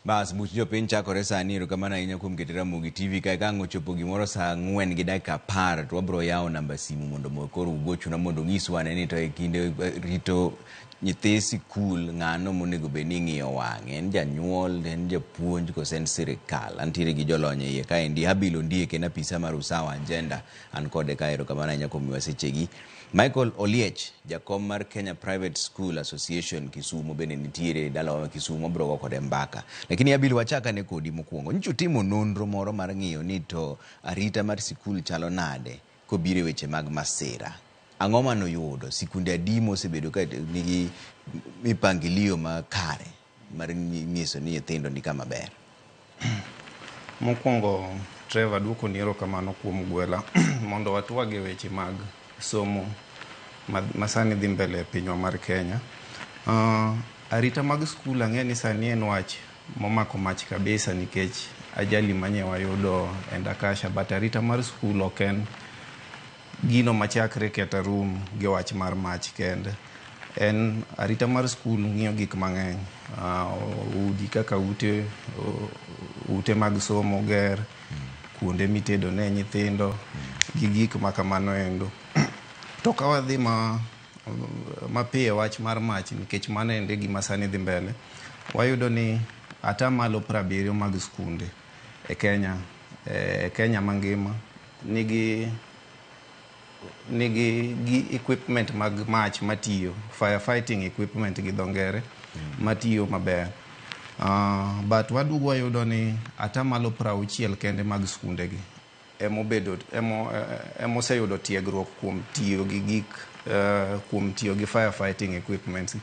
Bas, buch jopiny chakore sani. Erokamano ahinya kuom keto Ramogi TV kae. Ka ang' ochopo gimoro saa 4:10 to wabiro yawo namba simu mondo koro ugochna mondo ung'iswa ane ni to e kinde rito nyithi sikul ng'ano monego bed ni ing'iyo wang'e. En janyuol, en japuonj kose en sirikal? Antiere gi jolony e iye kaendi. Habil Ondiek en apisa mar Usawa and Gender. An kode ka, erokamano ahinya kuom miwa sechegi. Michael Oliech, jakom mar Kenya Private School Association Kisumu bende nitiere dalawa ma Kisumu, wabiro go kode mbaka. Lakini Habil, wachak ane kodi mokwongo. Nyocha utimo nonro moro mar ng'iyo ni to arita mar sikul chalo nade kobiro e weche mag masira. Ang'o manuyudo? Sikunde adi mosebedo ka nigi mipangilio makare mar nyiso ni nyithindo ni kama ber? Mokwongo, Trevor, duokoni erokamano kuom gwela mondo watwag e weche mag somo ma sani dhi mbele e pinywa mar Kenya. Arita mag skul ang'e ni sani en wach momako mach kabisa nikech ajali manye wayudo e Ndakasha, but arita mar skul ok en gino machakre keta rum gi wach mar mach kende. En arita mar skul ng'iyo gik mang'eny, udi kaka ute mag somo ger, kuonde mitedo ne nyithindo gi gik ma kamano endo. To ka wadhi ma mapiyo e wach mar mach, nikech mano ende gima sani dhi mbele, wayudo ni 70% mag skunde e Kenya mangima nigi gi equipment mag mach matiyo, firefighting equipment gi dho ngere, matiyo maber. But waduogo wayudo ni 60% kende mag skunde gi emobedo emoseyudo tiegruok kuom tiyo gi gik kuom tiyo gi firefighting equipment.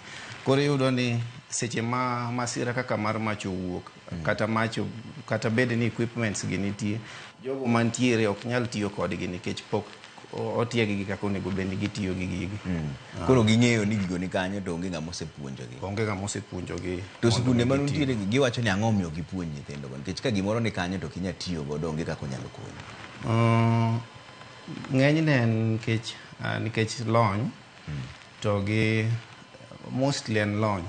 Koro iyudo ni seche ma masira kaka mar mach owuok, kata mach kata bed ni equipments gi nitie, jogo mantiere ok nyal tiyo kodgi nikech pok otieg gi kaka onego bed ni gitiyo gi gigi. Koro ging'eyo ni gigo ni kanyo to onge ng'ama osepuonjogi. Onge ng'ama osepuonjogi. To sikunde mantiere gi giwacho ni ang'o omiyo gipuonj nyithindo go? Nikech ka gimoro ni kanyo to ok inyal tiyo godo, onge kaka onyalo konyi. Ng'enyne en nikech lony to gi mostly en lony,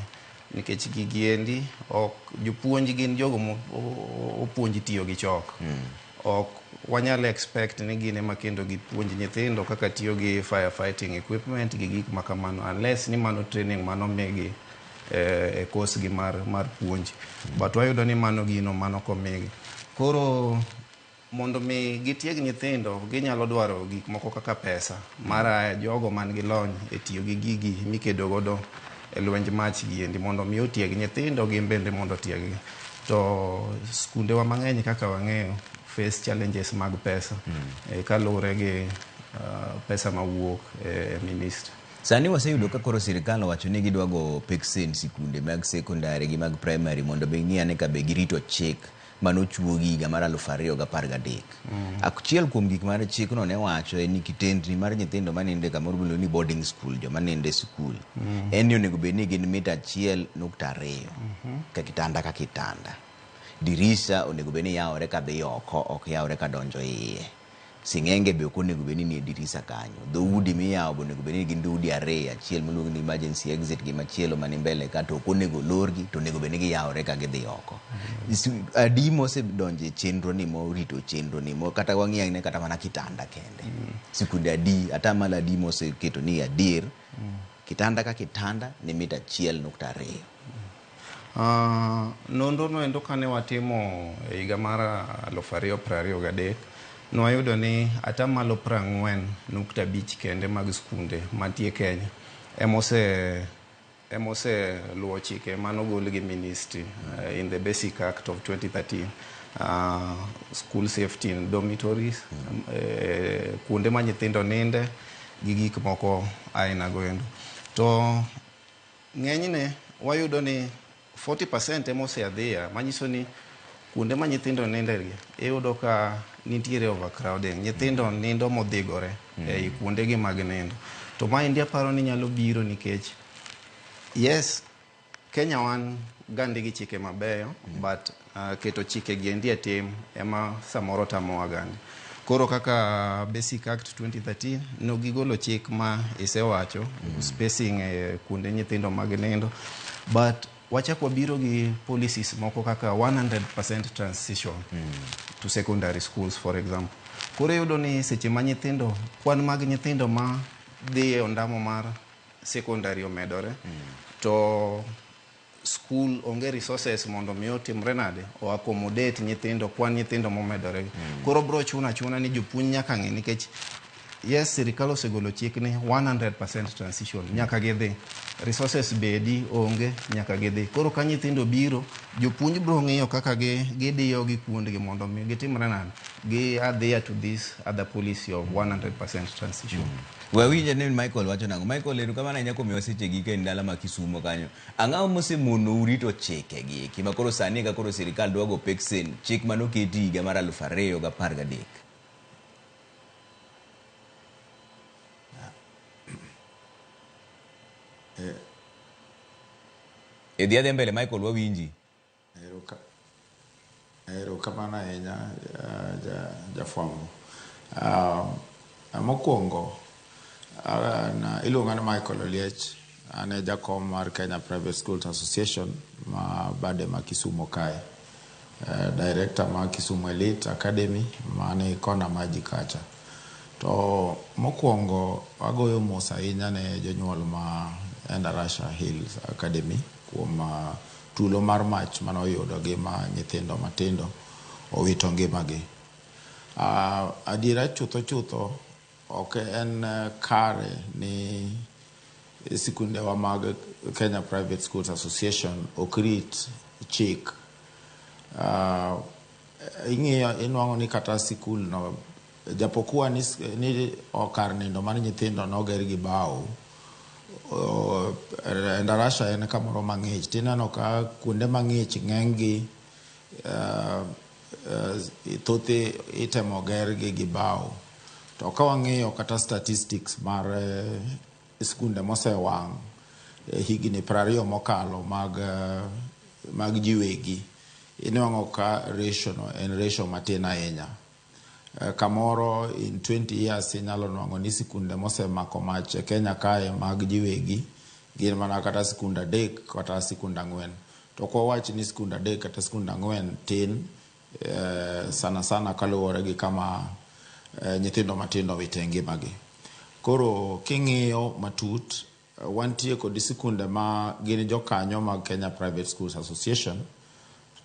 nikech gigi endi ok jopuonj gin jogo mopuonj tiyo gi chok. Ok wanyal expect ni gin ema kendo gipuonj nyithindo kaka tiyo gi firefighting equipment gi gik ma kamano, unless ni mano training manomigi e course gi mar puonj. But wayudo ni mano gino mano komigi. Koro mondo mi gitieg nyithindo, ginyalo dwaro gik moko kaka pesa mar jogo man gi lony e tiyo gi gigi mikedo godo e lwenj mach gi endi, mondo mi otieg nyithindo gin bende mondo otieg gi. To skundewa mang'eny kaka wang'eyo face challenges mag pesa kaluwore gi pesa mawuok e ministry. Sani waseyudo ka koro sirikal owacho ni gidwa go peksen sikunde mag sekondari gi mag primary mondo be ng'i ane ka be girito chik manochuogi higa mar 2013. Achiel kuom gik mar chikno ne wacho en ni kitendni mar nyithindo manindo e kamoro miluongo ni boarding school, joma nindo e sikul, en ni onego bed ni gin mita 1.2 ka kitanda ka kitanda. Dirisa onego bed ni yawore kadhi oko, ok yawre kadonjo iye. Sing'enge be ok onego bed ni nie dirisa kanyo. Dhoudi miyawo be onego bed ni gin dhoudi ariyo, achiel miluongo ni emergency exit gi machielo mani mbele ka, to ok onego lorgi, to onego bed ni giyawore ka gidhi oko. Adi mosedonjo e chenro ni morito chenro ni mo kata wang'i ane kata mana kitanda kende. Sikunde adi, atamalo adi moseketo ni adier kitanda ka kitanda ni mita 1.2? Nonro no endo kane watimo e higa mar 2023, nwayudo ni 40.5% kende mag skunde mantie Kenya emose luwo chike manogol gi ministry in the Basic Act of 2013, school safety in dormitories, kuonde ma nyithindo ninde gi gik moko aina go endo. To ng'enyne wayudo ni 40% ema oseadhiya, manyiso ni kuonde ma nyithindo ninde gi iyudo ka nitiere overcrowding, nyithindo nindo modhigore ei kuonde gi mag nindo. To maendi aparo ni nyalo biro nikech yes, Kenya wan gandi gi chike mabeyo, but keto chike gi endi e tim ema samoro tamowa gandi. Koro kaka Basic Act 2013 no gigolo chik ma isewacho, spacing e kuonde nyithindo mag nindo, but Wachak wabiro gi policies moko kaka 100% transition to secondary schools, for example. Koro iyudo ni seche ma nyithindo, kwan mag nyithindo ma dhi e ondamo mar secondary omedore, to school onge resources mondo mi otimre nade, o accommodate nyithindo, kwan nyithindo momedore. Koro bro chuno achuna ni jopuonj nyaka ng'e, nikech yes, sirikal osegolo chik ni 100% transition nyaka gidhi, resources bedi onge, nyaka gidhi. Koro ka nyithindo biro, jopuonj bro ng'iyo kaka gidiyo gi kuondgi mondo mi gitimre nade, gi adhere to this other policy of 100% transition. Wawinjo ni Michael wacho nang'o. Michael, erokamano ahinya kuom miyowa sechegi ka in dala ma Kisumo kanyo. Ang'o mosemonou rito chikegi eki ma koro sani eka koro sirikal dwa go peksen chik manoketi higa mar 2013? Idhi adhiya mbele Michael, wawinji. Erokamano ahinya, jafwambo. Mokwongo, iluonga ni Michael Oliech, an e jakom mar Kenya Private Schools Association ma bade ma Kisumo kae. Director ma Kisumu Elite Academy mani kona maji kacha. To mokwongo agoyo mos ahinya ne jonyuol ma Endarasha Hills Academy kuom tulo mar mach mane oyudogi ma nyithindo matindo owito ngimagi. Adiera chutho chutho ok en kare ni sikundewa mag Kenya Private Schools Association ok rit chik. Ing'iyo inwang'o ni kata sikul no japokuwa ni kar nindo mar nyithindo noger gi bao, Endarasha en kamoro mang'ich tineno ka kuonde mang'ich ng'eny gi thoth itemo ger gi gi bao. To ka wang'iyo kata statistics mar skunde mosewang' e higni 20 mokalo mag ji wegi, inwang'o ka ratio no en ratio matin ahinya. Kamoro in 20 years inyalo nwang'o ni sikunde mosemako mach e Kenya kae mag ji wegi gin mana kata sikunde 3 kata sikunde 4. To kwa wach ni sikunde 3 kata sikunde 4 tin, sana sana kaluwore gi kama nyithindo matindo owite ngimagi. Koro king'iyo matut, wantie kod sikunde ma gin jokanyo mag Kenya Private Schools Association,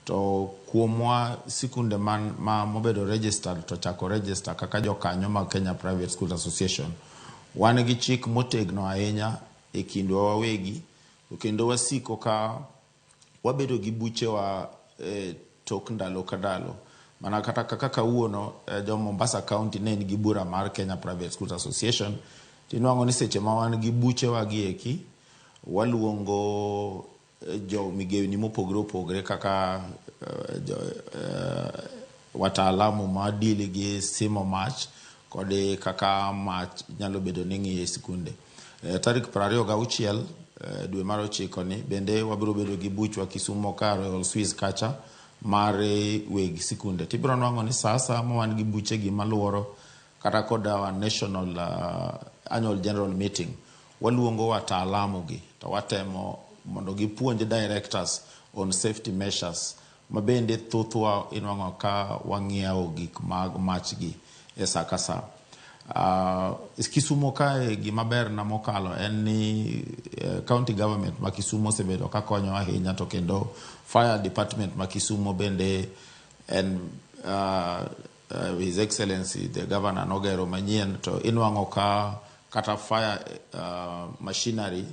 to kuomwa sikunde ma mobedo registered to chako register kaka jokanyo mag Kenya Private Schools Association, wan gi chik motegno ahinya e kindwa wawegi, to kendo wasiko ka wabedo gi buchewa e tok ndalo ka ndalo. Mana kata kaka kawuono, jo Mombasa County ne nigi bura mar Kenya Private Schools Association, tinwang'o ni seche ma wan gi buchewa gi eki, waluongo jo migewni mopogore opogore kaka wataalamu ma deal gi simo mach kod kaka mach nyalo bedo ni ng'iyo e sikunde. Tarik 26 dwe mar 9 ni bende wabiro bedo gi buchwa Kisumo ka Royal Swiss kacha mar weg sikunde. Tibiro nwang'o ni sa asaya ma wan gi buchegi maluoro kata kod our national annual general meeting, waluongo wataalamu gi to watemo mondo gipuonj directors on safety measures ma bende thothwa inwang'o ka wang'iewo gik mag mach gi e sa ka sa. Kisumo kae gima ber na mokalo en ni county government ma Kisumo osebedo ka konyo ahinya, to kendo fire department ma Kisumo bende en His Excellency the Governor nogero manyien, to inwang'o ka kata fire machinery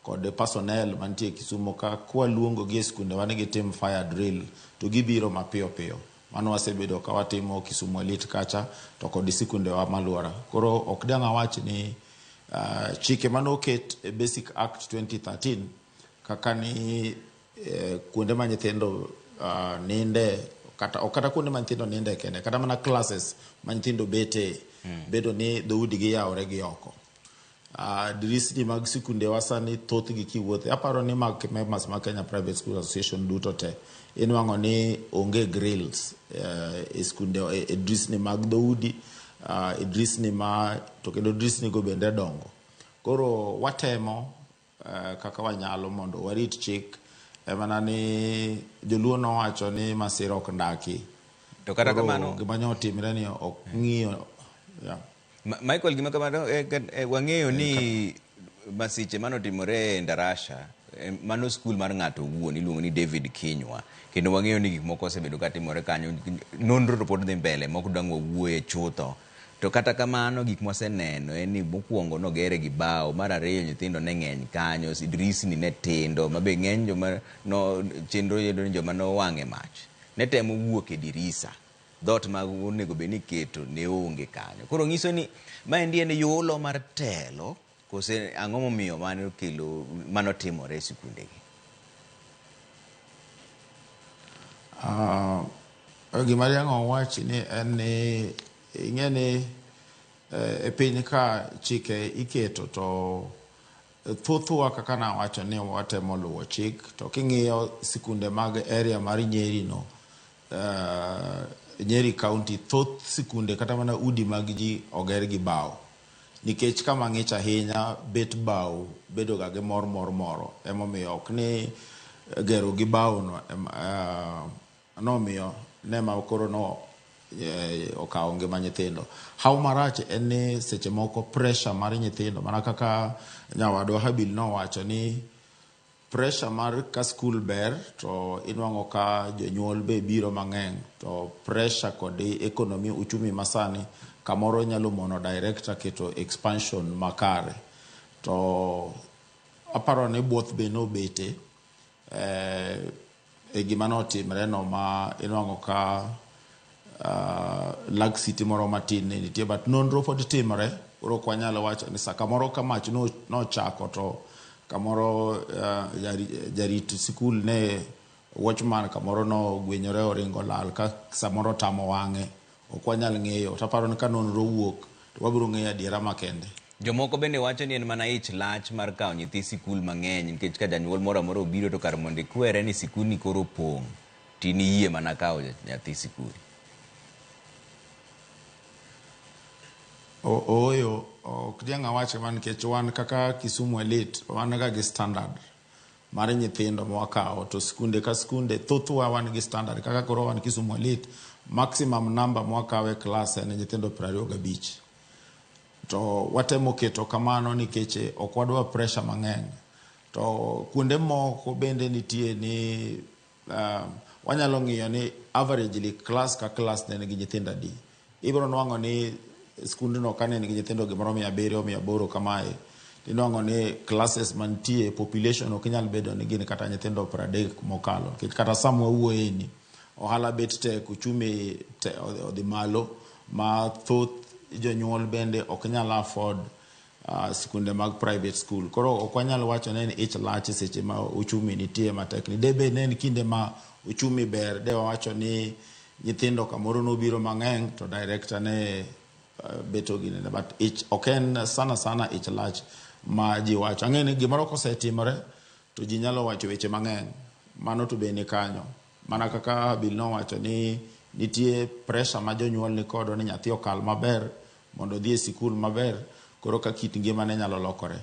kod personnel mantie Kisumo ka kwaluongo gi e skunde wa ni gitim fire drill to gibiro mapiyo piyo. Mano wasebedo ka watimo Kisumu Elite kacha to kod sikundewa maluora. Koro ok dang' awach ni chike manoket e Basic Act 2013 kaka ni kuonde ma nyithindo ninde, kata ok kata kuonde ma nyithindo ninde kende, kata mana classes ma nyithindo bete, bedo ni dhoudi gi yawore gi oko. Dirisni mag sikundewa sani thothgi kiwuothe, aparo ni mag members mag Kenya Private School Association duto te inwang'o ni onge grills e skunde, e dirisni mag dhoudi, e dirisni ma to kendo dirisni go bende dongo. Koro watemo kaka wanyalo mondo warit chik. En mana ni joluo nowacho ni masira ok ndaki. To kata Koro kamano gima nyo otimre ni ok ng'iyo. Yeah. Michael, gima kamano wang'eyo ni masiche manotimore e Ndarasha, mano skul mar ng'ato owuon iluongo ni David Kinyua, kendo wang'eyo ni gik moko osebedo katimore kanyo, nonro to pod dhi mbele mok dang' wawuoye chutho. To kata kamano gik mwaseneno en ni mokwongo nogere gi bao, mar ariyo nyithindo ne ng'eny kanyo, dirisni ne tindo, ma be ng'eny joma no chenro yudo ni joma nowang' e mach ne temo wuok e dirisa, dhoot ma onego bed ni iketo ne onge kanyo. Koro nyiso ni maendi en yulo mar telo kose ang'o momiyo mano kelo mano timore e sikundegi? Gima riang' owach ni en ni ing'e ni e piny ka chike iketo to thothwa kaka nawacho ni watemo luwo chik, to king'iyo sikunde mag area mar Nyeri no, Nyeri County, thoth sikunde kata mana udi mag ji oger gi bao. Nikech kama ng'ich ahinya, bet bao bedo ga gi mor mor moro. Emomiyo ok ni gero gi bao no nomiyo ne ma koro no okawo ngima nyithindo. Haw marach en ni seche moko pressure mar nyithindo, mana kaka nyawadwa Habil nowacho ni pressure mar ka skul ber to inwang'o ka jonyuol be biro mang'eny, to pressure kod economy uchumi masani kamoro nyalo mono director keto expansion makare. To aparo ni buoth be nobete e gima notimre no ma inwang'o ka laxity moro matin ne nitie, but nonro pod timore. Koro ok wanyalo wacho ni sa kamoro ka mach nochako to kamoro jarit sikul ne watchman kamoro nogwenyore oringo lal ka samoro tamo wang'e, ok wanyal ng'eyo. To aparo ni ka nonro wuok to wabiro ng'eyo adiera makende. Jomoko bende wacho ni en mana ich lach mar kawo nyithi sikul mang'eny, nikech ka janyuol moro amora obiro to kar mondo ikwere ni sikul ni koro opong', to in iyie mana kawo nyathi sikul. Ooyo, ok diang' awach kamano nikech wan kaka Kisumu Elite, wan ga gi standard mar nyithindo mwakawo, to skunde ka skunde thothwa wan gi standard. Kaka koro wan Kisumu Elite, maximum number mwakawo e class en nyithindo 25. To watemo keto kamano nikech ok wadwa pressure mang'eny. To kuonde moko bende nitie ni wanyalo ng'iyo ni averagely class ka class ne nigi nyithindo adi. Ibiro nwang'o ni skundno ka ne nigi nyithindo gimoro 700, 800 kamae, tinwang'o ni classes mantie population ok nyal bedo ni gin kata nyithindo 30 mokalo. Nikech kata sama wawuoye ni ohala bet tek, uchumi odhi malo, ma thoth jonyuol bende ok nyal afford skunde mag private school. Koro ok wanyal wacho ni en ich lach e seche ma uchumi nitie matek ni. De bed ne en kinde ma uchumi ber, de wawacho ni nyithindo kamoro nobiro mang'eny to director ne beto ginene. But ich ok en sana sana ich lach ma ji wacho. Ang'eyo ni gimoro kosetimore to ji nyalo wacho weche mang'eny. Mano to be ni kanyo. Mana kaka Habil nowacho ni nitie pressure ma jonyuol ni kodo ni nyathi okal maber mondo odhi e sikul maber, koro ka kit ngimane nyalo lokore.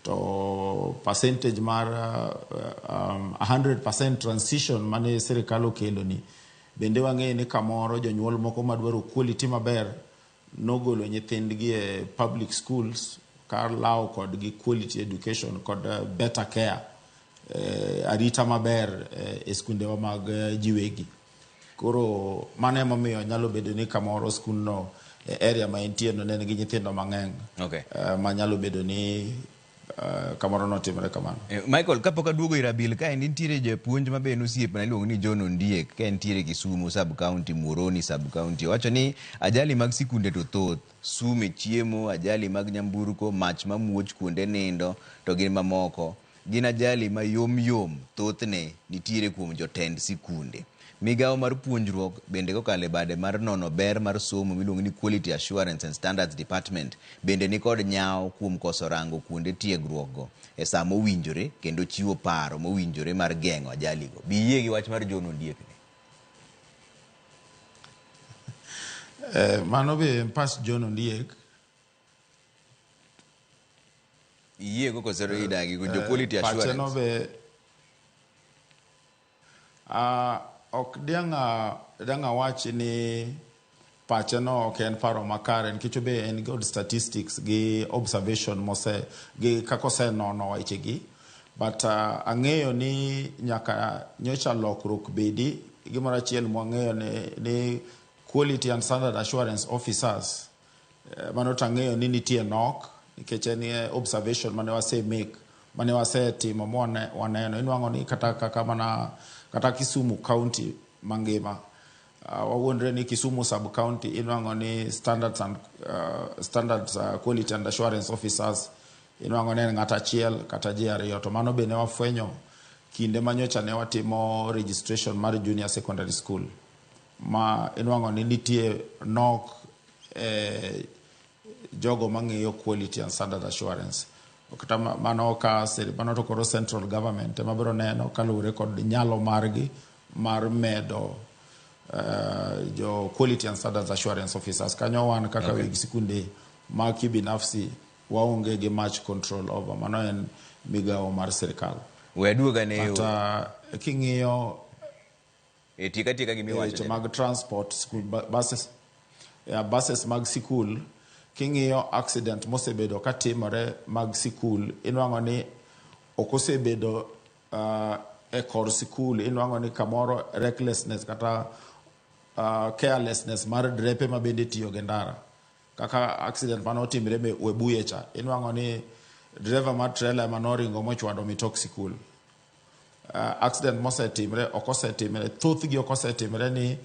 To percentage mar 100% transition mane sirikal okelo ni, bende wang'eyo ni kamoro jonyuol moko madwaro quality maber nogolo nyithindgi e public schools kar lawo kodgi quality education kod better care, arita maber e skundewa mag jiwegi. Koro mano emomiyo nyalo bedo ni kamoro skundno e area ma entie no ne nigi nyithindo mang'eny. Ma nyalo bedo ni kamoro notimore kamano. Michael, kapok aduogo ir Abil, ka nitiere japuonj ma be en osiepna iluongo ni John Ondiek, ka entiere Kisumu sub county, Muhoroni sub county, owacho ni ajali mag sikunde to thoth, sum e chiemo, ajali mag nyamburko, mach mamuoch kuonde nindo, to gin mamoko. Gin ajali ma yom yom thothne nitiere kuom jotend sikunde. Migawo mar puonjruok bende kokalo e bade mar nono ber mar somo miluongo ni Quality Assurance and Standards Department bende nikod nyawo kuom koso rango kuonde tiegruok go e saa mowinjore kendo chiwo paro mowinjore mar geng'o ajali go. Bi yie gi wach mar John Ondiek ni? Mano be en pach John Ondiek. Iyie go koso idagi go jo quality Pache no assurance? be Ok diang' awach ni pache no ok en paro makare, nikech obe en kod statistics gi observation mose gi kaka osenono wechegi. But ang'eyo ni nyaka nyocha lokruok bedi. Gimoro achiel mwang'eyo ni quality and standard assurance officers, mano to ang'eyo ni nitie nok, nikech en observation mane wase make, mane wasetimo mwane waneno. Inwang'o ni kata kaka mana kata Kisumu County mangima, wawuondre ni Kisumu sub county, inwang'o ni standards and standards quality and assurance officers, inwang'o ni en ng'at achiel kata ji ariyo. To mano be ne wafwenyo kinde manyocha ne watimo registration mar junior secondary school, ma inwang'o ni nitie nok jogo mang'iyo quality and standard assurance. Kata mano ka mano to koro central government ema biro neno kaluwore kod nyalo margi mar medo jo quality and standards assurance officers kanyo. Wan kaka weg sikunde ma kibinafsi waonge gi much control over mano, en migawo mar sirikal. We aduoga ne But king'iyo e tieka tieka gimiwacho. Weche mag transport, school buses, yeah, buses mag sikul, king'iyo accident mosebedo katimore mag sikul, inwang'o ni ok osebedo e kor sikul. Inwang'o ni kamoro recklessness kata carelessness mar drepe ma bende tiyo gi ndara, kaka accident mane otimre me Webuye cha, inwang'o ni driver mar trailer ema noringo mochwado mitok sikul. Accident mosetimre ok osetimre, thothgi ok osetimre ni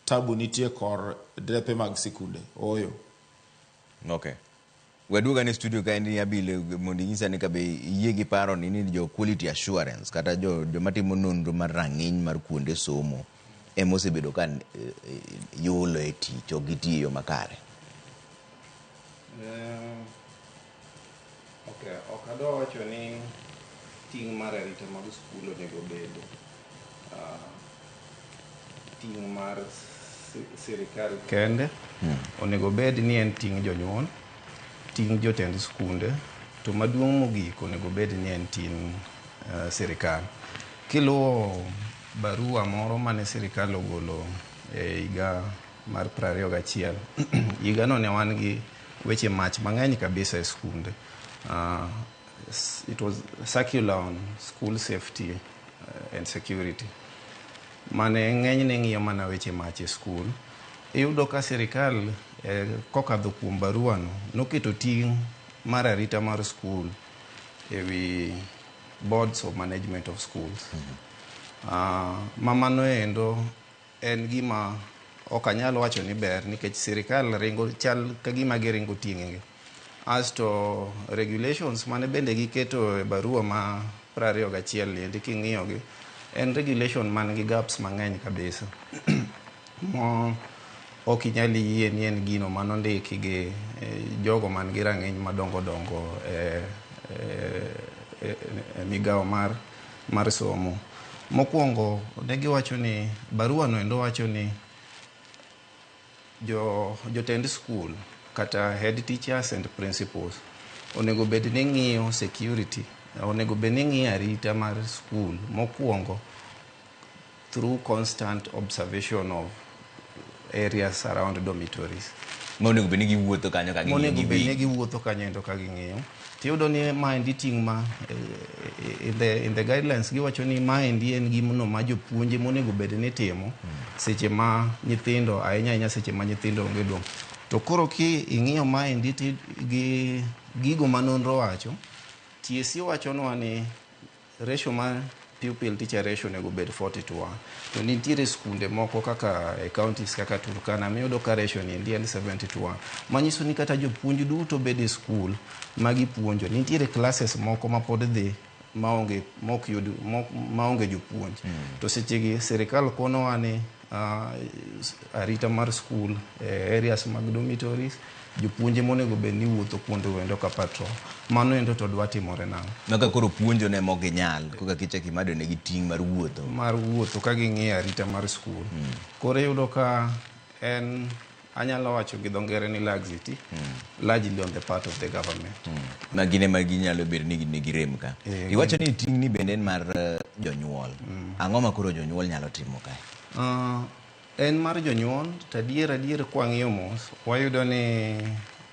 tabu nitie kor drepe mag sikunde oyo. Okay. Waduoga ne studio ka endi Abile mondo inyisa ni kabe iyie gi paro ni jo quality assurance kata jo joma timo nonro mar rang'iny mar kuonde somo ema osebedo ka yulo e tich, ok gitiyo e yo makare. Ok, ok adwa wacho ni ting' mar arita mag skul onego bed ting' mar sirikal kende. Onego bed ni en ting' jonyuol, ting' jotend skunde, to maduong' mogik onego bed ni en ting' sirikal. Kiluwo barua moro mane sirikal ogolo e higa mar 21, higano ne wan gi weche mach mang'eny kabisa e skunde. It was circular on school safety and security mane ng'enyne ng'iyo mana weche mach e skul. Iyudo ka sirikal kokadho kuom barua no noketo ting' mar arita mar skul ewi boards of management of schools. Ma mano endo en gima ok anyal wacho ni ber, nikech sirikal ringo chal ka gima giringo ting'egi. Asto regulations mane bende giketo e barua ma 21 endi, king'iyogi en regulation man gi gaps mang'eny kabisa mo ok inyal yie ni en gino manondiki gi jogo man gi rang'iny madongo dongo e migawo mar somo. Mokwongo ne giwacho ni barua no endo wacho ni jotend skul kata head teachers and principals onego bed ni ng'iyo security, onego bed ni ng'iyo arita mar skul mokwongo through constant observation of areas around dormitories. Monego bed ni giwuotho kanyo ka ging'iyo Monego bed ni giwegi. giwuotho kanyo endo ka ging'iyo. Tiyudo ni maendi ting' ma in the guidelines giwacho ni maendi en gimno ma jopuonje monego bed ni timo seche ma nyithindo, ahinya ahinya seche ma nyithindo onge dong. To koro ki ing'iyo maendi ti gi gigo ma nonro wacho, TSC wachonwa ni ratio mar pupil teacher ratio onego bed 40 to 1, to nitiere skunde moko kaka e counties kaka Turkana miyudo ka ratio ni endi en 70 to 1, manyiso ni kata jopuonj duto bedo e skul ma gipuonjo, nitiere classes moko ma pod dhi maonge mok yud maonge jopuonj. To sechegi sirikal konowa ni arita mar skul e areas mag dormitories, jopuonje monego bed ni wuotho kuonde endo ka patrol, mano endo to dwa timore nang'o? Maka koro puonjo ne mok ginyal koka kichak imado negi ting' mar wuotho. Mar wuotho ka ging'iyo arita mar skul. Koro iyudo ka en Anyalo wacho gi dho ngere ni laxity, largely on the part of the government. Ma gin ema ginyalo bedo ni nigi rem ka. Iwacho ni ting' ni bende en mar jonyuol. Ang'o ma koro jonyuol nyalo timo kae? En mar jonyuol, to adier adier kwang'iyo mos, wayudo ni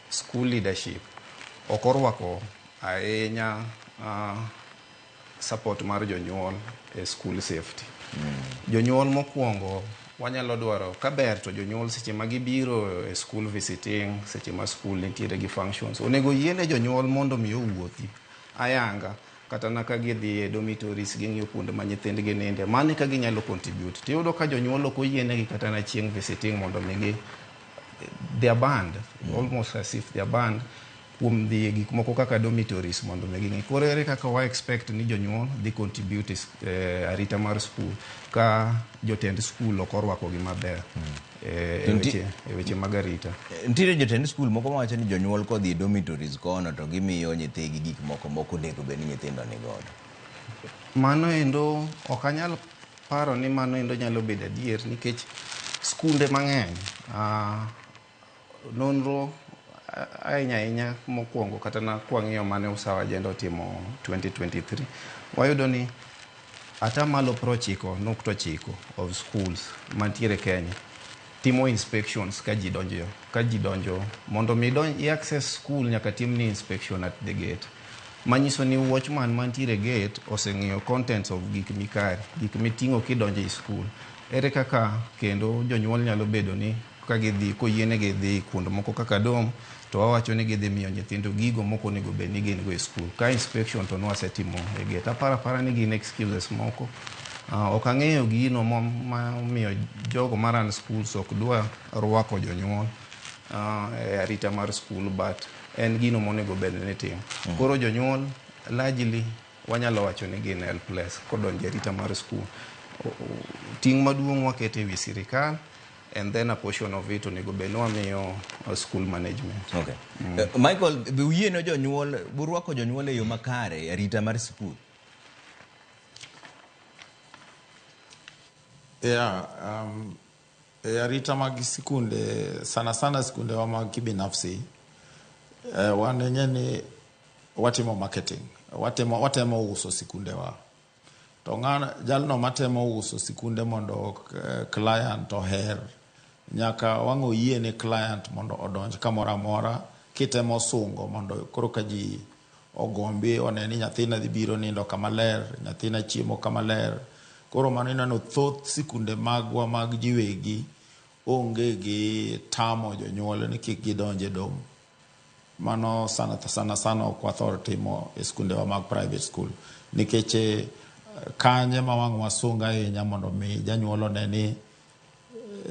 school leadership ok orwako ahinya support mar jonyuol e school safety. Jonyuol mokwongo wanyalo dwaro kaber to jonyuol seche ma gibiro e school visiting, seche ma school nitiere gi functions, onego yiene jonyuol mondo mi owuothi ayanga kata na ka gidhi e dormitories, ging'iyo kuonde ma nyithindgi ninde, mano eka ginyalo contribute. Tiyudo ka jonyuol ok oyienegi kata na chieng' visiting mondo mi gi they are banned, almost as if they are banned kuom dhi e gik moko kaka dormitories mondo mi ging'i. Koro ere kaka wa expect ni jonyuol dhi contribute e arita mar school ka jotend school ok orwakogi maber e weche mag arita? Nitiere jotend skul moko mawacho ni jonyuol kodhi e dormitories kono to gimiyo nyithigi gik moko mok onego bed ni nyithindo ni godo. Mano endo ok anyal paro ni mano endo nyalo bedo adier, nikech skunde mang'eny, nonro ahinya ahinya mokwongo kata na kwang'iyo mane Usawa Agenda otimo 2023, wayudo ni 90.9 of schools mantiere Kenya timo inspections ka ji donjo. Mondo mi donj i access school, nyaka timni inspection at the gate, manyiso ni watchman mantiere gate oseng'iyo contents of gik mikari, gik miting'o kidonjo e school. Ere kaka kendo jonyuol nyalo bedo ni ka gidhi koyienegi dhi kuond moko kaka dorm, to wawacho ni gidhi miyo nyithindo gigo mok onego bed ni gin go e school ka inspection to nwasetimo e gate? Aparo apara ni gin excuses moko. Ok ang'eyo gino ma omiyo jogo ma run schools ok dwa rwako jonyuol e arita mar school, but en gino monego bed ni timo. Koro jonyuol largely wanyalo wacho ni gin helpless kodonjo e arita mar school. Ting' maduong' waketo e wi sirikal, and then a portion of it onego bed ni wamiyo school management. Okay. Michael, be uyiene jonyuol, burwako jonyuol e yo makare e arita mar sikul? Yeah, e arita mag sikunde, sana sana sikundewa mag kibinafsi, wan ing'e ni watimo marketing, watemo uso sikundewa. To ng'ano jalno matemo uso sikunde mondo client oher, nyaka wang' oyie ne client mondo odonj kamoro amora kitemo sungo mondo koro ka ji ogombi one ni nyathina dhi biro nindo kama ler, nyathina chiemo kama ler. Koro mano ineno thoth sikunde magwa mag jiwegi onge gi tamo jonyuol ni kik gidonj e dorm. Mano sana sana sana ok wathor timo e skundewa mag private school, nikech kanye ma wang' wasunga ahinya mondo mi janyuol one ni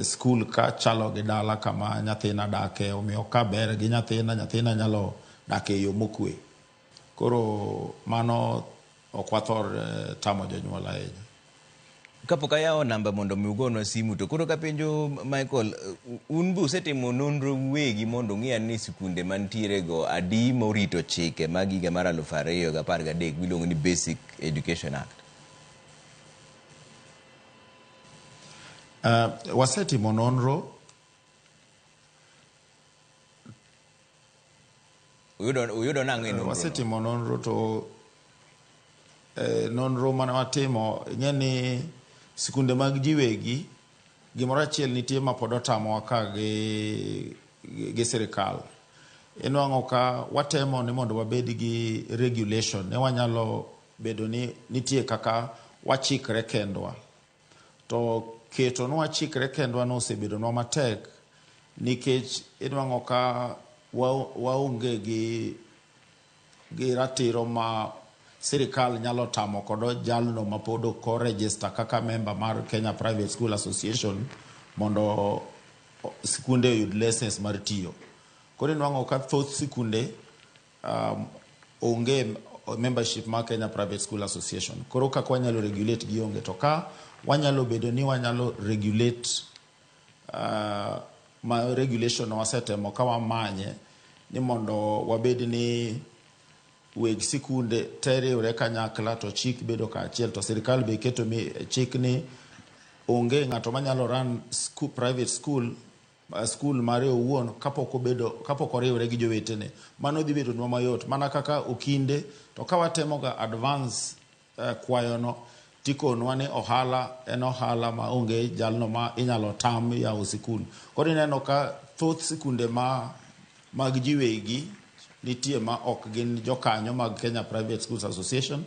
skul ka chalo gi dala kama nyathina dake, omiyo ka ber gi nyathina, nyathina nyalo dak e yo mokwe. Koro mano ok wathor tamo jonyuol ahinya. Kapok ayawo namba mondo mi ugonwa simu, to koro kapenjo Michael, un be usetimo nonro uwegi mondo ung'i ni sikunde mantiere go adi morito chike mag higa mar 2013 miluongo ni Basic Education Act? Wasetimo nonro. Uyudo nang'o e nonro no? Wasetimo nonro to nonro mane watimo, ing'e ni sikunde mag jiwegi gimoro achiel nitie ma pod otamowa ka gi sirikal. Inwang'o ka watemo ni mondo wabed gi regulation ne wanyalo bedo ni nitie kaka wachikre kendwa, to keto ni wachikre kendwa no osebedonwa matek, nikech inwang'o ka waonge gi ratiro ma sirikal nyalo tamo kodo jalno ma pod ok o-register kaka member mar Kenya Private School Association mondo sikunde oyud license mar tiyo. Koro inwang'o ka thoth sikunde onge membership mar Kenya Private School Association. Koro kaka wanyalo regulate gi onge, to ka wanyalo bedo ni wanyalo regulate, ma regulation wasetemo ka wamanye ni mondo wabed ni weg sikunde te riwre kanyakla to chik bedo kaachiel, to sirikal be keto mi chik ni onge ng'ato manyalo run school, private school. Skul mare owuon kapok obedo kapok oriwre gi jowetene. Mano dhi bedonwa mayot mana kaka okinde to ka watemoga advance kwayono tikonwa ni ohala en ohala ma onge jalno ma inyalo tam yawo sikul. Koro ineno ka thoth sikunde ma mag ji wegi nitie ma ok gin jokanyo mag Kenya Private Schools Association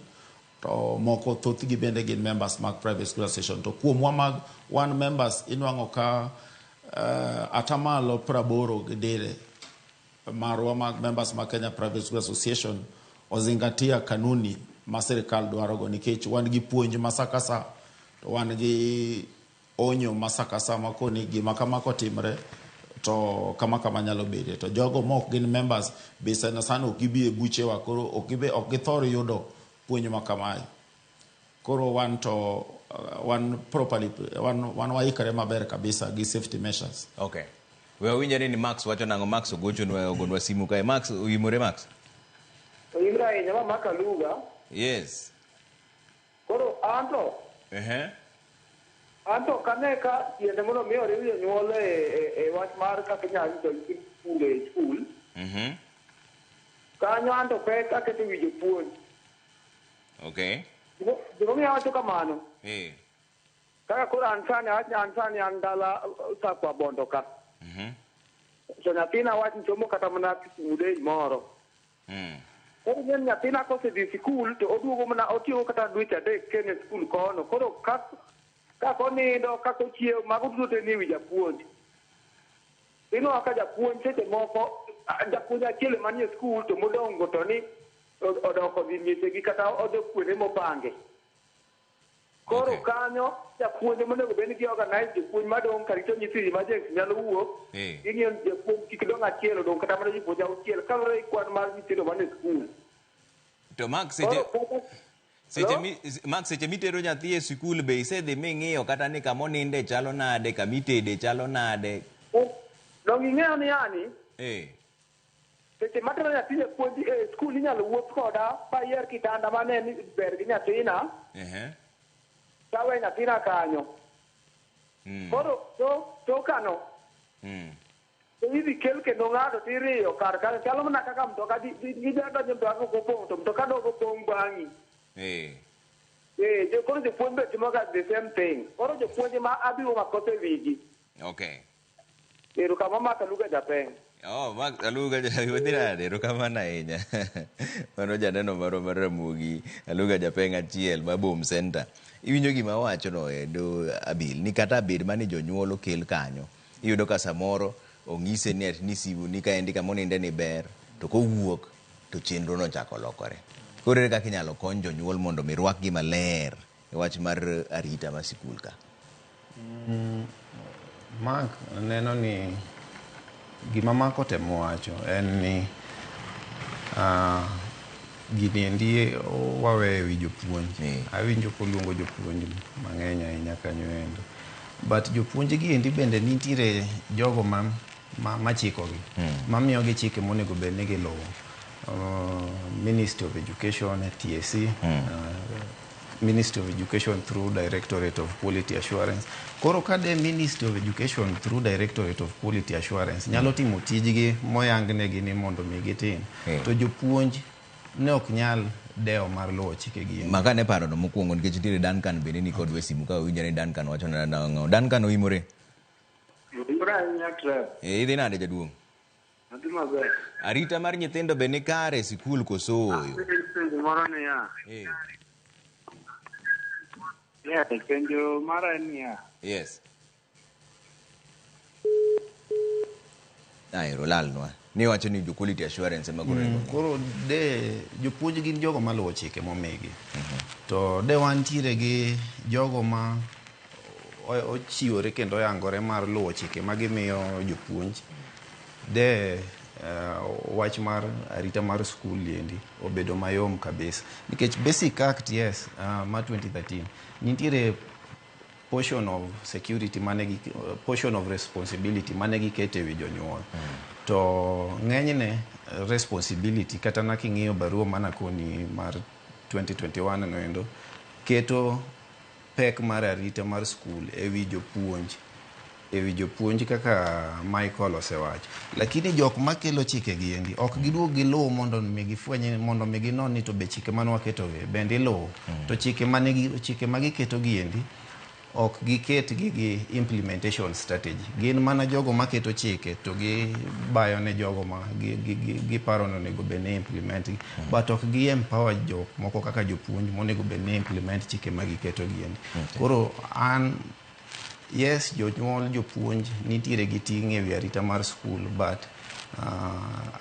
to moko thothgi bende gin members mag Private School Association. To kuomwa mag wan members inwang'o ka atamalo 80 gi dire marwa mag members mag Kenya Private School Association ozingatia kanuni ma sirikal dwarogo nikech wan gi puonj ma sa ka sa to wan gi onyo ma sa ka sa makoni gima kama kotimre to kama kama nyalo bede. To jogo mok gin members be sana sana ok gibi e buchewa, koro ok githor yudo puonj ma kamae. Koro wan to wan properly wan waikore maber kabisa gi safety measures. Okay. We wawinjore ni Max wacho nang'o. Max ogochonwa, ogonwa simu kae. Max, oyimore Max? Oyimre ahinya ma maka luga. Yes. Koro anto anto kane ka tiende mondo mi oriw jonyuol e wach mar kaka inyalo rito nyithind skul e skul. Kanyo anto pek aketo wi jopuonj. Gimomiyo awacho kamano. Kaka koro an sani awach ni an sani an dala Sakwa Bondo ka. To nyathina awach ni somo kata mana Kisumu Day moro. Koro ing'e ni nyathina kosedhi sikul to oduogo mana otieko kata dweche 3 ka en e skul kono. Koro kaka onindo, kaka ochiewo, mago duto te ni e wi japuonj. Inwang'o ka japuonj seche moko, japuonj achiel ema nie skul to modong' go to ni odok odhi miechegi kata odhi kuonde mopange. Koro kanyo japuonj monego bed ni gi organize jopuonj madong' karito nyithindo emergency nyalo wuok. Ging'iyo ni japuonj kik dong' achiel, odong' kata mana jopuonj 6 kaluwore gi kwan mar nyithindo man e skul. To Max, Koro kata seche Hello? mi, Max, seche mitero nyathi e sikul be isedhi ming'iyo kata ni kama oninde chalo nade, kama itede chalo nade? Dong' ing'eyo ni yani seche matero nyathi e puonj e skul inyalo wuoth koda bayier kitanda mane ni ber gi nyathina tawe nyathina kanyo. Koro to kano to idhi kel kendo ng'ato tiriyo kar kanyo chalo mana kaka mtoka gidonjo mtoka kopong' to mtoka dogo pong' bang'i. Koro jopuonj be timo ga the same thing. Koro jopuonj ma abiro makosa e wigi. Erokamano Mark Aluga Japeng. Oh, Mark Aluga Japeng nade? Erokamano ahinya. Mano janeno marwa mar Ramogi Aluga Japeng achiel ma Bom Center. Iwinjo gima awacho no endo Abil, ni kata bed mani jonyuol okel kanyo. Iyudo ka samoro ong'ise ni ati ni simu ni kaendi kama oninde ni ber, to kowuok to chenro no chako lokore. Koro ere kaka inyalo kony jonyuol mondo mi rwakgi maler e wach mar arita mar sikul ka? Mark neno ni gima Mark otemo wacho en ni gini endi waweyo e wi jopuonj. Awinjo koluongo jopuonj mang'eny ahinya kanyo endo. But jopuonj gi endi bende nitiere jogo machikogi, mamiyogi chike monego bed ni giluwo. Ministry of Education, TSC, Ministry of Education through Directorate of Quality Assurance. Koro ka de Ministry of Education through Directorate of Quality Assurance nyalo timo tijgi moyangnegi ni mondo mi gitim, to jopuonj ne ok nyal dewo mar luwo chike gi. Maka ne paro no mokwongo nikech nitiere Duncan bende ni kodwa e simu ka owinjo ni Duncan wacho nang'o. Duncan oimore. Oimore ahinya Trev. Idhi nade jaduong'? Adhi maber. Arita mar nyithindo be ni kare e sikul koso ooyo? Penjo moro niya. Yeah, penjo mara en niya. Yes. Aero lalnwa. Ni wacho ni jo quality assurance ema koro Koro de jopuonj gin jogo maluwo chike momigi. To de wantiere gi jogo ma ochiwore kendo oyangore mar luwo chike ma gimiyo jopuonj, de wach mar arita mar skul endi obedo mayom kabisa. Nikech Basic Act, yes, ma 2013, nitiere portion of security mane gi, portion of responsibility mane giketo e wi jonyuol. To ng'enyne responsibility kata na king'iyo barua manakoni mar 2021 no endo keto pek mar arita mar skul e wi jopuonj. Ewi jopuonj kaka Michael osewacho, lakini jok makelo chike gi endi ok giduog giluw mondo mi gifweny, mondo mi ginon ni to be chike mane waketo gi bende iluwo. To chike mane chike ma giketo gi endi ok giket gi gi implementation strategy. Gin mana jogo maketo chike to gibayo ne jogo ma giparo ni onego bed ni implement gi, but ok gi empower jok moko kaka jopuonj monego bed ni implement chike ma giketo gi endi. Koro an, yes, jonyuol, jopuonj nitiere gi ting' ewi arita mar school, but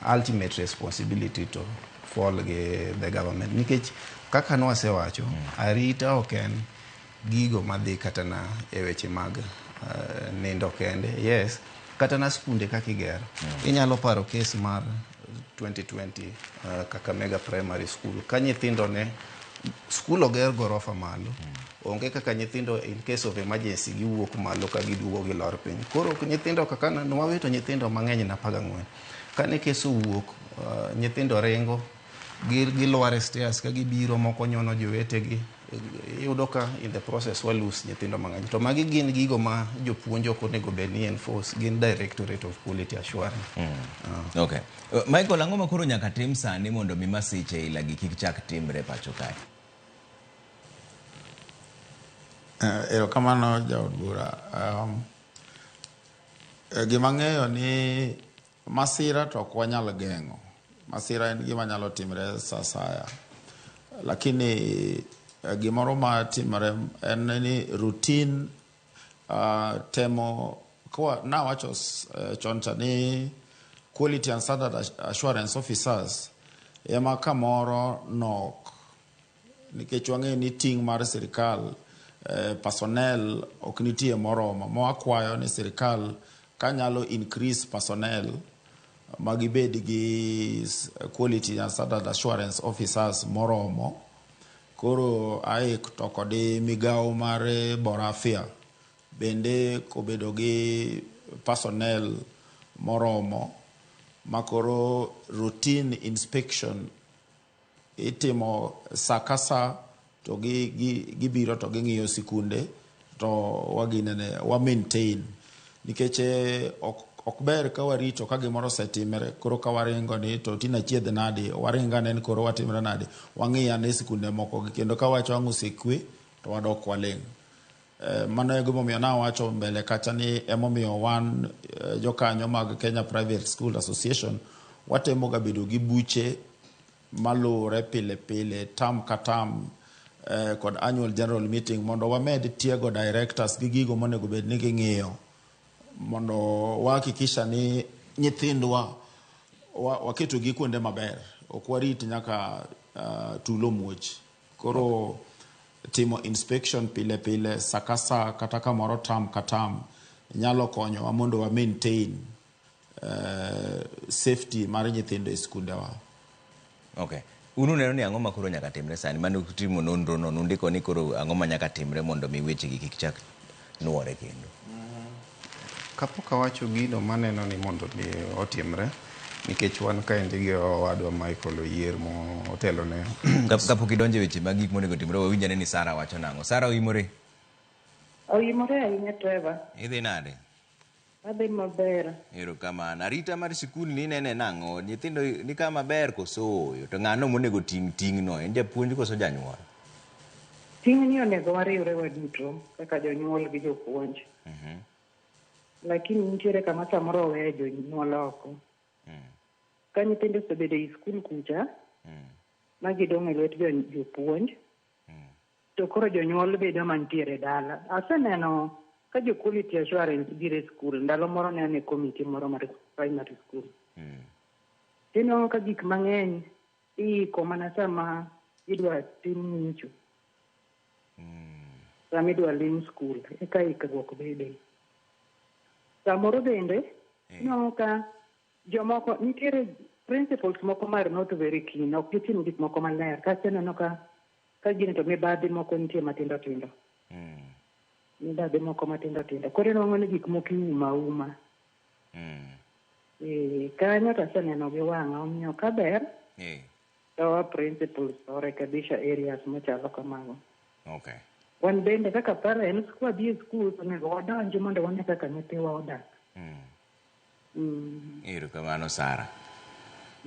ultimate responsibility to fall gi the government, nikech kaka nwasewacho, arita ok en gigo madhi kata na e weche mag nindo kende. Yes, kata na skunde kaka igero. Inyalo paro case mar 2020, Kakamega Primary School, ka nyithindo ne skul oger gorofa malo, onge kaka nyithindo in case of emergency giwuok malo ka giduogo gilor piny. Koro nyithindo kaka nwawito nyithindo mang'eny na 14 kane case owuok, nyithindo ringo, gilwar e stairs ka gibiro, moko nyono jowetegi. Iyudo ka in the process wa lose nyithindo mang'eny. To magi gin gigo ma jopuonj ok onego bed ni enforce, gin Directorate of Quality Assurance. Okay. Michael, ang'o ma koro nyaka tim sani mondo mi masiche aila gi kik chak timre pacho kae? Erokamano jaod bura. Gima ang'eyo ni masira to ok wanyal geng'o. Masira en gima nyalo timre sa asaya. Lakini gimoro ma timore en ni routine temo kwa nawacho chon cha ni quality and standard assurance officers ema kamoro nok, nikech wang'eyo ni ting' mar sirikal, personnel ok nitie moromo. Ma wakwayo ni sirikal kanyalo increase personnel magibed gi quality and standard assurance officers moromo. Koro aik to kod migawo mar bora afya bende kobedo gi personnel moromo makoro routine inspection itimo sa ka sa, to gibiro to ging'iyo sikunde to waginene wa maintain, nikech ok ber ka warito ka gimoro osetimore koro ka waringo ni to tina chiedh nadi, waringo ane ni koro watimre nadi, wang'i ane sikunde moko gi kendo ka wacho ang' osekwe to wadok waling'. Mano e gimomiyo nawacho mbele kacha ni emomiyo wan jokanyo mag Kenya Private School Association watemo ga bedo gi buche maluwore pile pile, term ka term, kod annual general meeting mondo wamed tiego directors gi gigo monego bed ni ging'iyo mondo wahakikisha ni nyithindwa waketo gi kuonde maber, ok warit nyaka tulo muoch. Koro timo inspection pile pile, sa ka sa, kata kamoro term ka term nyalo konyowa mondo wa maintain safety mar nyithindo e skundewa. Okay. Un uneno ni ang'o ma koro nyaka timre sani? Mane utimo nonro no, nundiko ni koro ang'o ma nyaka timre mondo mi weche gi kik chak nuore kendo? Kapok awacho gino maneno ni mondo mi otimre, nikech wan kaendi gi owadwa Michael Oyier motelo ne Kapok idonjo e weche mag gik monego timre, wawinj ane ni Sara wacho nang'o. Sara, oimore? Oimore ahinya, Trevor. Idhi nade? Adhi maber. Erokamano. Arita mar sikul ni inene nang'o? Nyithindo ni kama ber koso ooyo? To ng'ano monego ting' ting'no? En japuonj koso janyuol? Ting'ni onego wariwre waduto kaka jonyuol gi jopuonj. Lakini nitiere kama samoro oweyo jonyuol oko. Ka nyithindo osebedo ei skul kucha, ma gidong' e lwet jopuonj, to koro jonyuol bedo mantiere dala. Aseneno ka jo quality assurance biro e skul, ndalo moro ne an e committee moro mar primary school. Tinwang'o ka gik mang'eny iiko mana sama idwa tim ng'icho. Sama idwa lim skul, eka ikruok bede. Samoro bende, inwang'o ka jomoko nitiere principals moko mar not very keen, ok gitim gik moko maler. Kasto ineno ka gini to mibadhi moko nitie matindo tindo. Mibadhi moko matindo tindo. Koro inwang'o ni gik moko iumo auma. Kanyo to aseneno gi wang'a, omiyo ka ber to wa principals orekebisha areas machalo kamago. Okay. Wan bende kaka parents kwadhi e skul to onego wadonji mondo wane kaka nyithiwa odak. Erokamano Sara.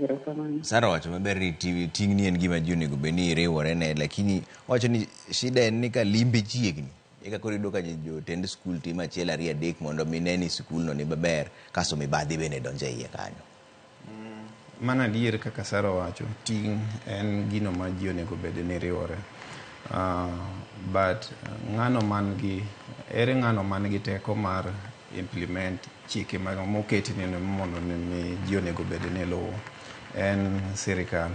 Erokamano. Sara owacho maber ni ting'ni en gima ji onego bed ni riwore ne, lakini owacho ni shida en ni ka limbe chiegni eka koro iyudo ka jotend skul timo achiel ariyo adek mondo mi ne ni skul no ni maber, kasto mibadhi bende donjo e iye kanyo. Mano adier kaka Sara owacho, ting' en gino ma ji onego bed ni riwore. But ng'ano man gi, ere ng'ano man gi teko mar implement chike moketi ni mondo mi ji onego bed ni luwo? En sirikal.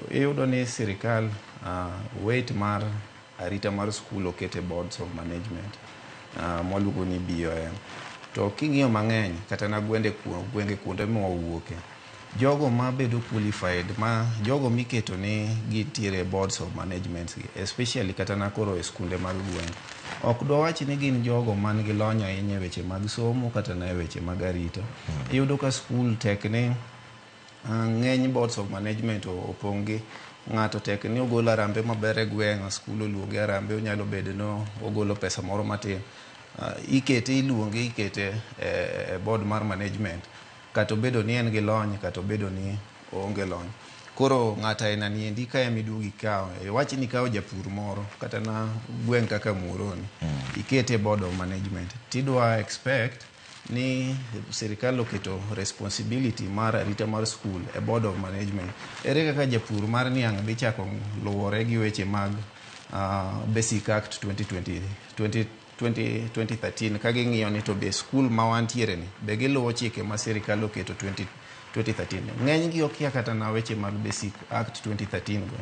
Iyudo ni sirikal weight mar arita mar skul okete boards of management mwaluongo ni BOM. To king'iyo mang'eny kata na gwenge kuonde mwawuoke, jogo mabedo qualified, ma jogo miketo ni gintiere boards of management gi, especially kata na koro e skunde mag gweng', ok dwawach ni gin jogo man gi lony ahinya e weche mag somo kata na e weche mag arita. Iyudo ka skul tek ni ng'eny boards of management opong' gi ng'ato tek ni ogolo arambe maber e gweng', skul oluonge arambe, onyalo bedo ni ogolo pesa moro matin. Ikete, iluonge, ikete e board mar management, kata obedo ni en gi lony, kata obedo ni oonge lony. Koro ng'ato aina ni endi ka ema iduogo ikawo, iwach ni ikawo japur moro kata na gweng' kaka Muhoroni, ikete e board of management, tidwa expect ni sirikal oketo responsibility mar arita mar skul e board of management. Ere kaka japur mar niang' dhi chako luwore gi weche mag Basic Act 2020, 20, 20, 2013 ka ging'iyo ni to be skul ma wantiere ni be giluwo chike ma sirikal oketo 2013. Ng'eny gi okia kata na weche mag Basic Act 2013 go.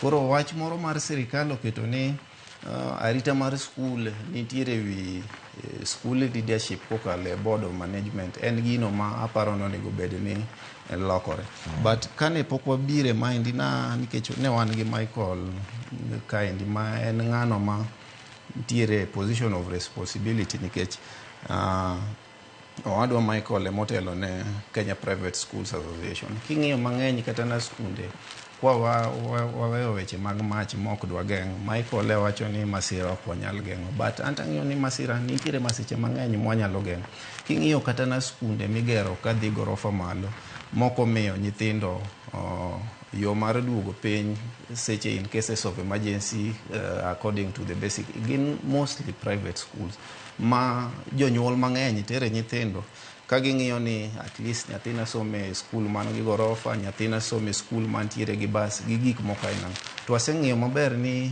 Koro wach moro mar sirikal oketo ni arita mar skul nitiere wi school leadership kokalo e board of management en gino ma aparo ni onego bed ni lokore. But kane pok wabire maendi na nikech ne wan gi Michael kaendi ma en ng'ano ma nitiere position of responsibility nikech owadwa Michael emotelo ne Kenya Private Schools Association. King'iyo mang'eny kata na skunde kwa waweyo weche mag mach mok dwa geng'o, Michael e wacho ni masira ok wanyal geng'o, but an tang'iyo ni masira nitiere masiche mang'eny mwanyalo geng'o. King'iyo kata na skunde migero kadhi gorofa malo, moko miyo nyithindo yo mar duogo piny seche in cases of emergency, according to the basic, gin mostly private schools ma jonyuol mang'eny tere nyithindo ka ging'iyo ni at least nyathina some e skul man gi gorofa, nyathina some e skul mantiere gi bas gi gik moko aina. To waseng'iyo maber ni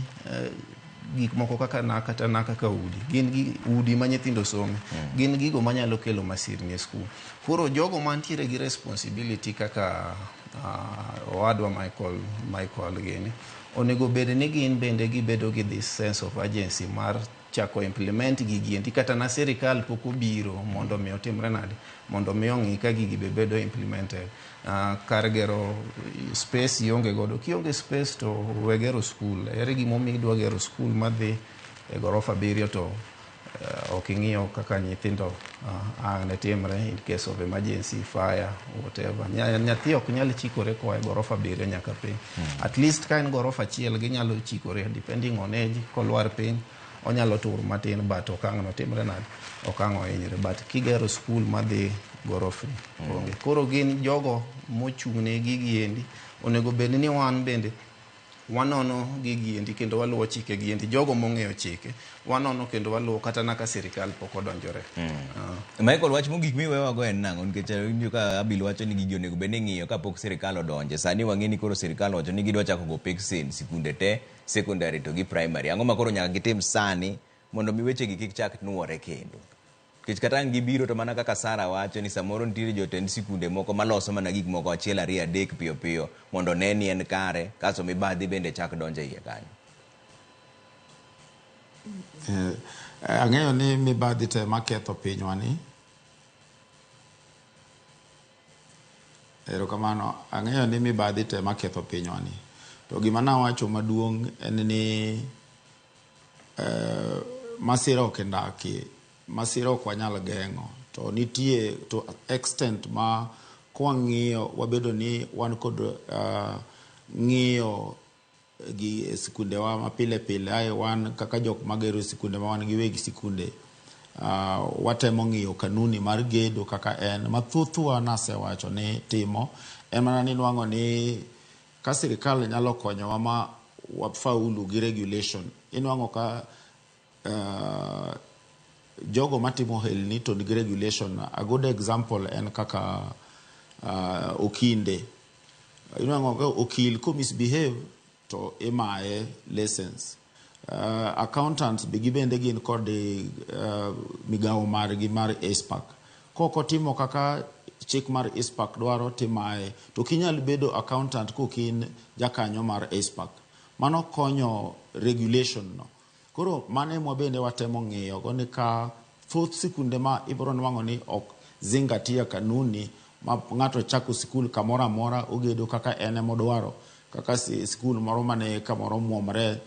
gik moko kaka na kata na kaka udi gin gi udi ma nyithindo some, gin gigo manyalo kelo masirni e skul. Koro jogo mantiere gi responsibility kaka owadwa Michael gini onego bed ni gin bende gibedo gi this sense of urgency mar chako implement gigi endi kata na sirikal pok obiro mondo mi otimre nade, mondo mi ong'i ka gigi be bedo implemented. Kar gero space ionge godo, kionge space to we gero skul. Ere gimomiyo idwa gero skul madhi e gorofa 7 to ok ing'iyo kaka nyithindo ang' ne timre in case of emergency, fire, whatever. Nyathi ok nyal chikore koa e gorofa 7 nyaka piny. At least ka en gorofa 1 ginyalo chikore depending on age, kolwar piny onyalo tur matin but ok ang' notimre nade, ok ang' ohinyre. But kigero skul madhi gorofni onge. Koro gin jogo mochung' ne gigi endi onego bed ni wan bende wanono gigi endi kendo waluwo chike gi endi. Jogo mong'eyo chike wanono kendo waluwo kata na ka sirikal pok odonjore. Michael, wach mogik miwewago en nang'o? Nikech awinjo ka Abil wacho ni gigi onego bed ni ing'iyo kapok sirikal odonje. Sani wang'e ni koro sirikal owacho ni gidwa chako go peksen sikunde te, secondary to gi primary. Ang'o ma koro nyaka gitim sani mondo mi wechegi kik chak nuore kendo? Nikech kata ang' gibiro to mana kaka Sara wacho ni samoro nitiere jotend sikunde moko maloso mana gik moko 1 2 3 piyo piyo mondo ne ni en kare, kasto mibadhi bende chak donjo e iye kanyo. Ang'eyo ni mibadhi te maketho pinywa ni. Erokamano, ang'eyo ni mibadhi te maketho pinywa ni. To gima nawacho maduong' en ni masira ok ndaki, masira ok wanyal geng'o. To nitie to extent ma kwang'iyo wabedo ni wan kod ng'iyo gi sikundewa ma pile pile ae wan kaka jok magero sikunde ma wan gi weg sikunde, watemo ng'iyo kanuni mar gedo kaka en mathothwa nasewacho ni timo en mana ni nwang'o ni ka sirikal nyalo konyowa ma wafaulu gi regulation, inwang'o ka jogo matimo ohelni to nigi regulation. A good example en kaka okinde, inwang'o ka okil ko misbehave to imaye license. Accountants be gibende gin kod migawo margi mar ICPAK. Kok otimo kaka chik mar ICPAK dwaro, timaye. To ok inyal bedo accountant kok in jakanyo mar ICPAK. Mano konyo regulation no. Koro mano ema bende watemo ng'iyo go ni ka thoth sikunde ma ibiro nwang'o ni ok zingatia kanuni, ma ng'ato chako sikul kamoro amora, ogedo kaka en emodwaro, kaka sikul moro mane kamoro muomre,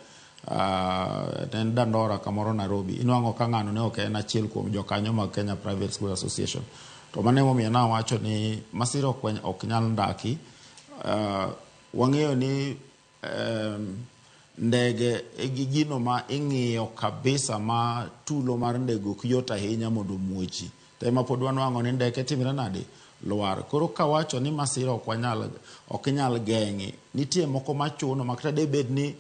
ne en Dandora kamoro Nairobi, inwang'o ka ng'ano ne ok en achiel kuom jokanyo mag Kenya Private School Association. To mano emomiyo nawacho ni masira ok nyal ndaki. Wang'eyo ni ndege e gi gino ma ing'iyo kabisa, ma tulo mar ndege ok yot ahinya mondo omuochi, to ema pod wanwang'o ni ndeke timre nade, lwar. Koro kawacho ni masira ok wanyal, ok nyal geng'i, nitie moko machuno ma kata debed ni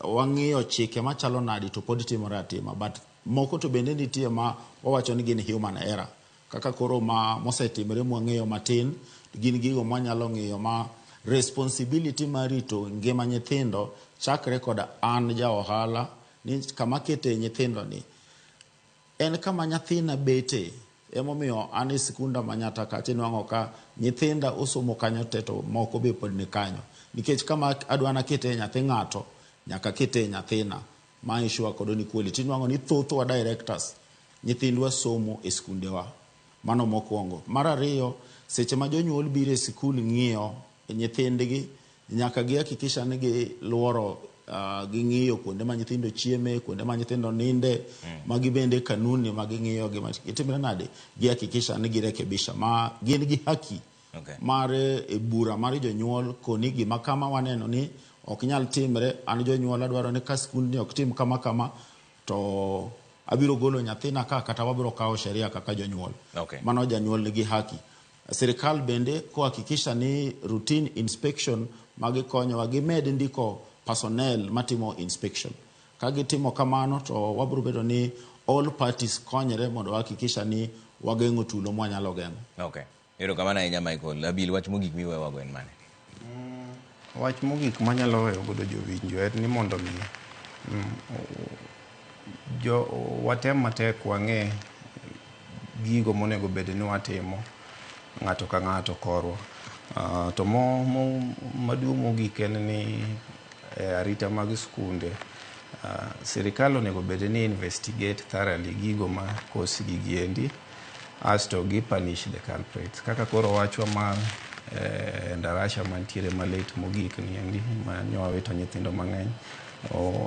wang'iyo chike machalo nadi to pod timore atima. But moko to bende nitie ma wawacho ni gin human error, kaka koro ma mosetimore mwang'eyo matin, gin gigo mwanyalo ng'iyo ma responsibility mar rito ngima nyithindo chakre kod an ja ohala ni kama kete nyithindo ni en kama nyathina bete. Emomiyo an e sikunda ma Nyata kacha inwang'o ka nyithinda osomo kanyo te, to moko be pod ni kanyo, nikech kama adwa nakete nyathi ng'ato nyaka kete nyathina ma ensure kodo ni quality. Inwang'o ni thothwa directors nyithindwa somo e skundewa. Mano mokwongo. Mar ariyo, seche ma jonyuol biro e sikul ng'iyo nyithindgi, nyaka gihakikisha ni giluoro, ging'iyo kuonde ma nyithindo chieme, kuonde ma nyithindo ninde. Magi bende kanuni ma ging'iyo gi gitimre nade, gihakikisha ni girekebisha ma gin gi haki mar e bura mar jonyuol koni gima kama waneno ni ok nyal timre. An jonyuol adwaro ni ka skundni ok tim kama kama, to abiro golo nyathina ka, kata wabiro kawo sheria kaka jonyuol. Mano janyuol nigi haki. Sirikal bende kohakikisha ni routine inspection magikonyowa, gimed ndiko personnel matimo inspection. Ka gitimo kamano to wabiro bedo ni all parties konyre mondo wahakikisha ni wageng'o tulo mwanyalo geng'o. Okay. Erokamano ahinya, Michael. Abil, wach mogik miwewago en mane? Wach mogik manyalo weyo godo jowinjo en ni mondo mi jo watem matek wang'e gigo monego bed ni watimo ng'ato ka ng'ato korwa. To mo maduong' mogik en ni e arita mag skunde, sirikal onego bed ni investigate thoroughly gigo ma cause gigi endi, asto gi punish the culprits, kaka koro wachwa mar Endarasha mantiere malit mogik ni endi ma nyo wawito nyithindo mang'eny.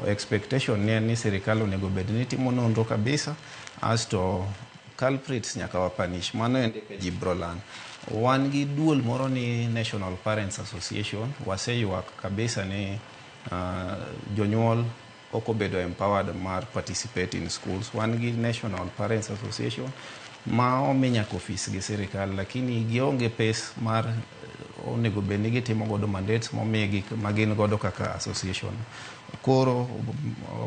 Expectation ni en ni sirikal onego bed ni timo nonro kabisa, asto culprits nyaka wa punish. Mano ende ka ji bro learn. Wan gi duol moro ni National Parents Association, waseywak kabisa ni jonyuol ok obedo empowered mar participate in schools. Wan gi National Parents Association ma omi nyaka ofis gi sirikal, lakini gionge pes mar onego bed ni gitimo godo mandates momigi ma gin godo kaka association. Koro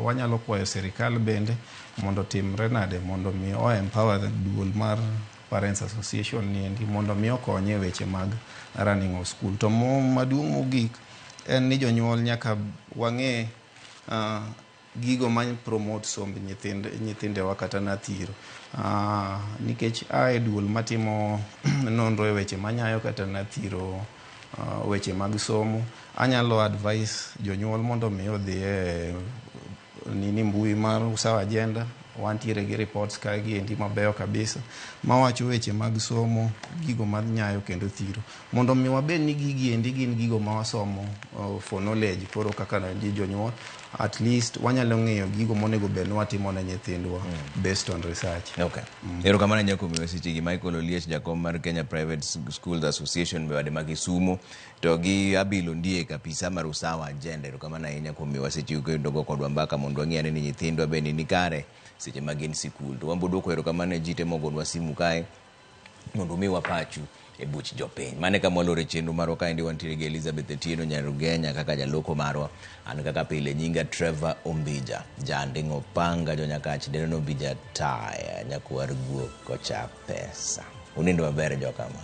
wanyalo kwayo sirikal bende mondo timre nade mondo mi o empower duol mar Parents Association ni endi mondo mi okonye e weche mag running of school. To maduong' mogik en ni jonyuol nyaka wang'e gigo ma promote somb nyithindewa kata nathiro, nikech a e duol matimo nonro e weche manyayo kata nathiro weche mag somo, anyalo advice jonyuol mondo mi odhi e nini mbui mar Usawa Agenda. Wantiere gi reports kae gi endi mabeyo kabisa mawacho weche mag somo, gigo mar nyayo kendo thiro. Mondo mi wabed ni gigi endi gin gigo ma wasomo for knowledge koro kaka jonyuol at least wanyalo ng'eyo gigo monego bed ni watimo ne nyithindwa based on research. Okay. Erokamano ahinya kuom miwa sechegi Michael Oliech jakom mar Kenya Private Schools Association bade ma Kisumu to gi Abil Ondiek apisa mar Usawa Agenda. Erokamano ahinya kuom miwa sechegi kendo go kodwa mbaka mondo wang'i ane ni nyithindwa bende ni kare seche ma gin sikul. To wan bo duoko erokamano ne ji te mogonwa simu kae mondo umiwa pachu e buch jopiny. Mano e kama waloro e chenro marwa kaendi wantiere gi Elizabeth Etieno Nyarugenya kaka jaloko marwa. An kaka pile nyinga Trevor Ombija. Janding'o Opanga jonyakach dendo ni Ombija taya nyakwar guok kocha pesa. Unindo maber jokama.